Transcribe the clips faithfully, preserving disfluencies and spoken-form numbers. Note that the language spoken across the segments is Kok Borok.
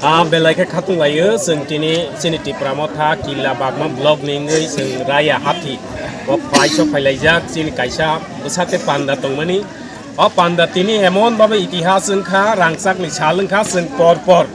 Ah, belai khe khatung laio, chwng tini chini Tipra Motha Killa Bagma block ni wngwi chwng Raya Hathi o phaisa phailaijak, chini kaisa bwsate panda tongmani. O panda tini emon babe itihas wngkha, rangchakni sal wngkha, chwng por por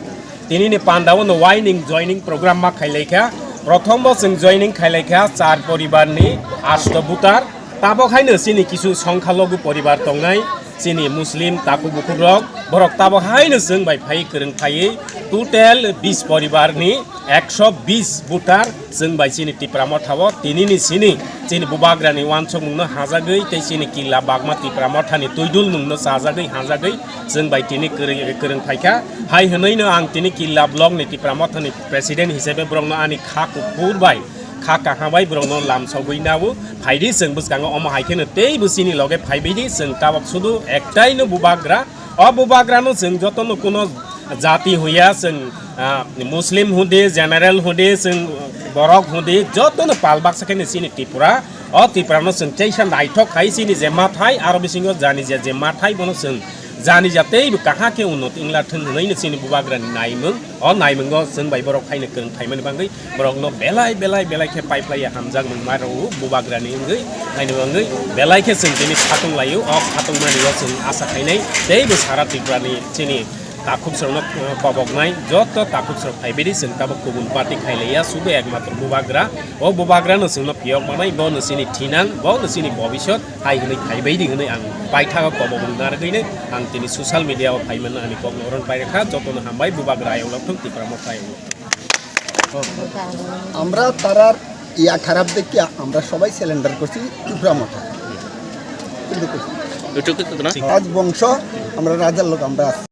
tini ni panda o no waining joining program ma khailaikha. Prothom bo chwng joining khailaikha char poribar ni asto butar. Tabok haino chini kisu songkha logu poribar tongnai, chini Muslim takhuk bukhuk rok, borok tabok haino chwng bai phai kwrwng phaiwi total bis poribar ni ekso bis butar chwng bai chini Tipra Motha o tini ni sini chini Bubagra ni uansukmung no hajagwi tei chini Killa Bagma Tipra Motha ni twidulmung no chajagwi hajagwi chwng bai tini kwrwng, kwrwng phaikha. Hai hwnwi no ang tini Killa block ni Tipra Motha ni president hisabe borok no ani kha kuphur bai kha kaham bai borok no lam sogwi nao. Phaidi chwng bwskango omo hai kheno tei bo chini loge phaibaidi chwng tabok sudu ektai no Bubagra. O Bubagra no chwng joto no kuno jati huya chwng, ah, Muslim hudi, general hudi, chwng borok hudi, joto no pal baksa kheno chini Tripura. O Tripura no chwng teisa naithok khai chini je mathai aro bisingo jani je, je mathai bono chwng jani ja tei bo kaham khe unnoti wngla thwng hwnwi no chini Bubagra ni naimung. O naimung o chwng bai borok haino kwrwng phaimani bagwi borok no belai belai belai khe pai phlai ya hamjak mung ma rw Bubagra ni wngwi haino wngwi belai khe chwng tini khatung laio. O khatung mani o chwng asa khainai tei bo sara Tripura ni chini takhuk chwng no, eh, koboknai joto takhuk chwng phaibaidi chwng tabok kubun party khailaiya sudu ekmatro Bubagra. O Bubagra no chwng no phiyok manai bo no chini thinang bo no chini bobisot. Hai hwnwi phaibaidi hwnwi ang paithago kobokmung narwgwino ang tini social media o phaimanno ani kokno oron pairwkha. Jotono hambai, Bubagra ayang lokthung, Tipra Motha ayang lokthung. আমরা তারার ইয়া খারাপ দেখিয়া আমরা সবাই সিলিন্ডার করছি ত্রিপুরা মঠে। কিন্তু করছি। রাজবংশ, আমরা রাজার লোক, আমরা আছি।